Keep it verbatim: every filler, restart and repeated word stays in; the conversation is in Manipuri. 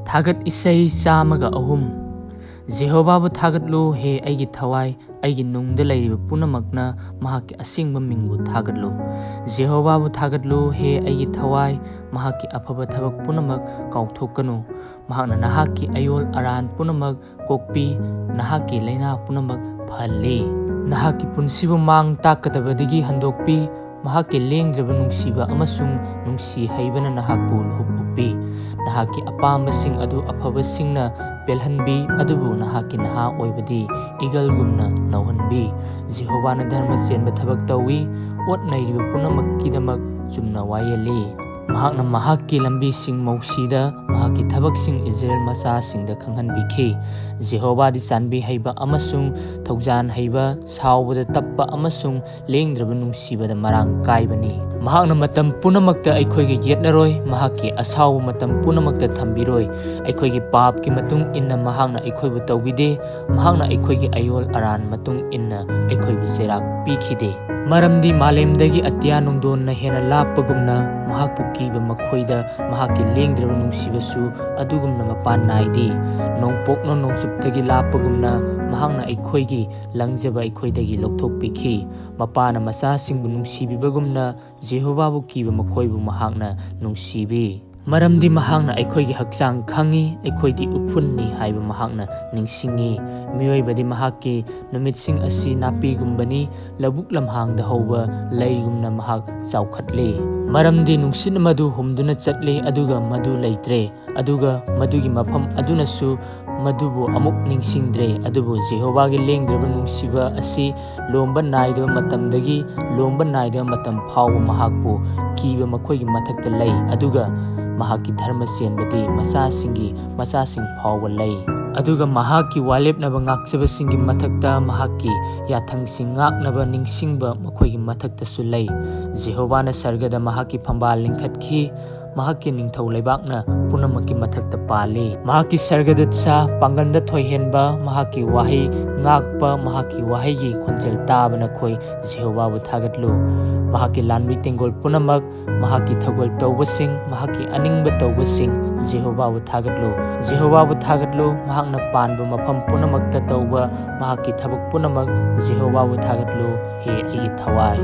ꯊꯥꯒꯠ ꯏꯁꯩ ꯆꯥꯝꯃꯒ ꯑꯍꯨꯝ꯫ ꯖꯦꯍꯣꯚꯥꯕꯨ ꯊꯥꯒꯠꯂꯨ, ꯍꯦ ꯑꯩꯒꯤ ꯊꯋꯥꯏ, ꯑꯩꯒꯤ ꯅꯨꯡꯗ ꯂꯩꯔꯤꯕ ꯄꯨꯝꯅꯃꯛꯅ ꯃꯍꯥꯛꯀꯤ ꯑꯁꯦꯡꯕ ꯃꯤꯡꯕꯨ ꯊꯥꯒꯠꯂꯨ꯫ ꯖꯦꯍꯣꯚꯥꯕꯨ ꯊꯥꯒꯠꯂꯨ, ꯍꯦ ꯑꯩꯒꯤ ꯊꯋꯥꯏ, ꯃꯍꯥꯛꯀꯤ ꯑꯐꯕ ꯊꯕꯛ ꯄꯨꯝꯅꯃꯛ ꯀꯥꯎꯊꯣꯛꯀꯅꯨ꯫ ꯃꯍꯥꯛꯅ ꯅꯍꯥꯛꯀꯤ ꯑꯌꯣꯜ ꯑꯔꯥꯟ ꯄꯨꯝꯅꯃꯛ ꯀꯣꯛꯄꯤ, ꯅꯍꯥꯛꯀꯤ ꯂꯥꯏꯅꯥ ꯄꯨꯝꯅꯃꯛ ꯐꯍꯜꯂꯤ꯫ ꯅꯍꯥꯛꯀꯤ ꯄꯨꯟꯁꯤꯕꯨ ꯃꯥꯡ ꯇꯥꯛꯀꯗꯕꯗꯒꯤ ꯍꯟꯗꯣꯛꯄꯤ, ꯃꯍꯥꯛꯀꯤ ꯂꯦꯡꯗ꯭ꯔꯕ ꯅꯨꯡꯁꯤꯕ ꯑꯃꯁꯨꯡ ꯅꯨꯡꯁꯤ ꯍꯩꯕꯅ ꯅꯍꯥꯛꯄꯨ ꯂꯨꯍꯨꯞ ꯎꯞꯄꯤ꯫ ꯅꯍꯥꯛꯀꯤ ꯑꯄꯥꯝꯕꯁꯤꯡ ꯑꯗꯨ ꯑꯐꯕꯁꯤꯡꯅ ꯄꯦꯜꯍꯟꯕꯤ, ꯑꯗꯨꯕꯨ ꯅꯍꯥꯛꯀꯤ ꯅꯍꯥ ꯑꯣꯏꯕꯗꯤ ꯏꯒꯜꯒꯨꯝꯅ ꯅꯧꯍꯟꯕꯤ꯫ ꯖꯦꯍꯣꯚꯥꯅ ꯙꯔꯃ ꯆꯦꯟꯕ ꯊꯕꯛ ꯇꯧꯏ, ꯑꯣꯠ ꯅꯩꯔꯤꯕ ꯄꯨꯝꯅꯃꯛꯀꯤꯗꯃꯛ ꯆꯨꯝꯅ ꯋꯥꯌꯦꯜꯂꯤ꯫ ꯃꯍꯥꯛꯅ ꯃꯍꯥꯛꯀꯤ ꯂꯝꯕꯤꯁꯤꯡ ꯃꯧꯁꯤꯗ, ꯃꯍꯥꯛꯀꯤ ꯊꯕꯛꯁꯤꯡ ꯏꯁꯔꯥꯌꯦꯜ ꯃꯆꯥꯁꯤꯡꯗ ꯈꯪꯍꯟꯕꯤꯈꯤ꯫ ꯖꯦꯍꯣꯚꯥꯗꯤ ꯆꯥꯟꯕꯤ ꯍꯩꯕ ꯑꯃꯁꯨꯡ ꯊꯧꯖꯥꯟ ꯍꯩꯕ, ꯁꯥꯎꯕꯗ ꯇꯞꯄ ꯑꯃꯁꯨꯡ ꯂꯦꯡꯗ꯭ꯔꯕ ꯅꯨꯡꯁꯤꯕꯗ ꯃꯔꯥꯡ ꯀꯥꯏꯕꯅꯤ꯫ ꯃꯍꯥꯛꯅ ꯃꯇꯝ ꯄꯨꯝꯅꯃꯛꯇ ꯑꯩꯈꯣꯏꯒ ꯌꯦꯠꯅꯔꯣꯏ, ꯃꯍꯥꯛꯀꯤ ꯑꯁꯥꯎꯕ ꯃꯇꯝ ꯄꯨꯝꯅꯃꯛꯇ ꯊꯝꯕꯤꯔꯣꯏ꯫ ꯑꯩꯈꯣꯏꯒꯤ ꯄꯥꯞꯀꯤ ꯃꯇꯨꯡ ꯏꯟꯅ ꯃꯍꯥꯛꯅ ꯑꯩꯈꯣꯏꯕꯨ ꯇꯧꯕꯤꯗꯦ, ꯃꯍꯥꯛꯅ ꯑꯩꯈꯣꯏꯒꯤ ꯑꯌꯣꯜ ꯑꯔꯥꯟ ꯃꯇꯨꯡ ꯏꯟꯅ ꯑꯩꯈꯣꯏꯕꯨ ꯆꯩꯔꯥꯛ ꯄꯤꯈꯤꯗꯦ꯫ ꯃꯔꯝꯗꯤ ꯃꯥꯂꯦꯝꯗꯒꯤ ꯑꯇꯤꯌꯥ ꯅꯨꯡꯗꯣꯟꯅ ꯍꯦꯟꯅ ꯂꯥꯞꯄꯒꯨꯝꯅ, ꯃꯍꯥꯛꯄꯨ ꯀꯤꯕ ꯃꯈꯣꯏꯗ ꯃꯍꯥꯛꯀꯤ ꯂꯦꯡꯗ꯭ꯔꯕ ꯅꯨꯡꯁꯤꯕꯁꯨ ꯑꯗꯨꯒꯨꯝꯅ ꯃꯄꯥꯟ ꯅꯥꯏꯗꯦ꯫ ꯅꯣꯡꯄꯣꯛꯅ ꯅꯣꯡꯆꯨꯞꯇꯒꯤ ꯂꯥꯞꯄꯒꯨꯝꯅ, ꯃꯍꯥꯛꯅ ꯑꯩꯈꯣꯏꯒꯤ ꯂꯪꯖꯕ ꯑꯩꯈꯣꯏꯗꯒꯤ ꯂꯧꯊꯣꯛꯄꯤꯈꯤ꯫ ꯃꯄꯥꯅ ꯃꯆꯥꯁꯤꯡꯕꯨ ꯅꯨꯡꯁꯤꯕꯤꯕꯒꯨꯝꯅ, ꯖꯦꯍꯣꯚꯥꯕꯨ ꯀꯤꯕ ꯃꯈꯣꯏꯕꯨ ꯃꯍꯥꯛꯅ ꯅꯨꯡꯁꯤꯕꯤ꯫ ꯃꯔꯝꯗꯤ ꯃꯍꯥꯛꯅ ꯑꯩꯈꯣꯏꯒꯤ ꯍꯛꯆꯥꯡ ꯈꯪꯏ, ꯑꯩꯈꯣꯏꯗꯤ ꯎꯐꯨꯟꯅꯤ ꯍꯥꯏꯕ ꯃꯍꯥꯛꯅ ꯅꯤꯡꯁꯤꯡꯏ꯫ ꯃꯤꯑꯣꯏꯕꯗꯤ ꯃꯍꯥꯛꯀꯤ ꯅꯨꯃꯤꯠꯁꯤꯡ ꯑꯁꯤ ꯅꯥꯄꯤꯒꯨꯝꯕꯅꯤ, ꯂꯧꯕꯨꯛ ꯂꯝꯍꯥꯡꯗ ꯍꯧꯕ ꯂꯩꯒꯨꯝꯅ ꯃꯍꯥꯛ ꯆꯥꯎꯈꯠꯂꯤ꯫ ꯃꯔꯝꯗꯤ ꯅꯨꯡꯁꯤꯠ ꯃꯗꯨ ꯍꯨꯝꯗꯨꯅ ꯆꯠꯂꯤ, ꯑꯗꯨꯒ ꯃꯗꯨ ꯂꯩꯇ꯭ꯔꯦ, ꯑꯗꯨꯒ ꯃꯗꯨꯒꯤ ꯃꯐꯝ ꯑꯗꯨꯅꯁꯨ ꯃꯗꯨꯕꯨ ꯑꯃꯨꯛ ꯅꯤꯡꯁꯤꯡꯗ꯭ꯔꯦ꯫ ꯑꯗꯨꯕꯨ ꯖꯦꯍꯣꯚꯥꯒꯤ ꯂꯦꯡꯗ꯭ꯔꯕ ꯅꯨꯡꯁꯤꯕ ꯑꯁꯤ ꯂꯣꯝꯕ ꯅꯥꯏꯗꯕ ꯃꯇꯝꯗꯒꯤ ꯂꯣꯝꯕ ꯅꯥꯏꯗꯕ ꯃꯇꯝ ꯐꯥꯎꯕ ꯃꯍꯥꯛꯄꯨ ꯀꯤꯕ ꯃꯈꯣꯏꯒꯤ ꯃꯊꯛꯇ ꯂꯩ, ꯑꯗꯨꯒ ꯃꯍꯥꯛꯀꯤ ꯙꯔꯃ ꯆꯦꯟꯕꯗꯤ ꯃꯆꯥꯁꯤꯡꯒꯤ ꯃꯆꯥꯁꯤꯡ ꯐꯥꯎꯕ ꯂꯩ꯫ ꯑꯗꯨꯒ ꯃꯍꯥꯛꯀꯤ ꯋꯥꯂꯦꯞꯅꯕ ꯉꯥꯛꯆꯕꯁꯤꯡꯒꯤ ꯃꯊꯛꯇ ꯃꯍꯥꯛꯀꯤ ꯌꯥꯊꯪꯁꯤꯡ ꯉꯥꯛꯅꯕ ꯅꯤꯡꯁꯤꯡꯕ ꯃꯈꯣꯏꯒꯤ ꯃꯊꯛꯇꯁꯨ ꯂꯩ꯫ ꯖꯦꯍꯣꯚꯥꯅ ꯁꯔꯒꯗ ꯃꯍꯥꯛꯀꯤ ꯐꯝꯕꯥꯜ ꯂꯤꯡꯈꯠꯈꯤ꯫ ꯃꯍꯥꯛꯀꯤ ꯅꯤꯡꯊꯧ ꯂꯩꯕꯥꯛꯅ ꯄꯨꯝꯅꯃꯛꯀꯤ ꯃꯊꯛꯇ ꯄꯥꯜꯂꯤ꯫ ꯃꯍꯥꯛꯀꯤ ꯁꯔꯒꯗꯨꯠꯁꯥ, ꯄꯥꯡꯒꯜꯗ ꯊꯣꯏꯍꯦꯟꯕ, ꯃꯍꯥꯛꯀꯤ ꯋꯥꯍꯩ ꯉꯥꯛꯄ, ꯃꯍꯥꯛꯀꯤ ꯋꯥꯍꯩꯒꯤ ꯈꯣꯟꯖꯦꯜ ꯇꯥꯕ ꯅꯈꯣꯏ, ꯖꯦꯍꯣꯚꯥꯕꯨ ꯊꯥꯒꯠꯂꯨ꯫ ꯃꯍꯥꯛꯀꯤ ꯂꯥꯟꯃꯤ ꯇꯦꯡꯒꯣꯜ ꯄꯨꯝꯅꯃꯛ, ꯃꯍꯥꯛꯀꯤ ꯊꯧꯒꯜ ꯇꯧꯕꯁꯤꯡ, ꯃꯍꯥꯛꯀꯤ ꯑꯅꯤꯡꯕ ꯇꯧꯕꯁꯤꯡ, ꯖꯦꯍꯣꯚꯥꯕꯨ ꯊꯥꯒꯠꯂꯨ꯫ ꯖꯦꯍꯣꯚꯥꯕꯨ ꯊꯥꯒꯠꯂꯨ, ꯃꯍꯥꯛꯅ ꯄꯥꯟꯕ ꯃꯐꯝ ꯄꯨꯝꯅꯃꯛꯇ ꯇꯧꯕ ꯃꯍꯥꯛꯀꯤ ꯊꯕꯛ ꯄꯨꯝꯅꯃꯛ, ꯖꯦꯍꯣꯚꯥꯕꯨ ꯊꯥꯒꯠꯂꯨ, ꯍꯦ ꯑꯩꯒꯤ ꯊꯋꯥꯏ꯫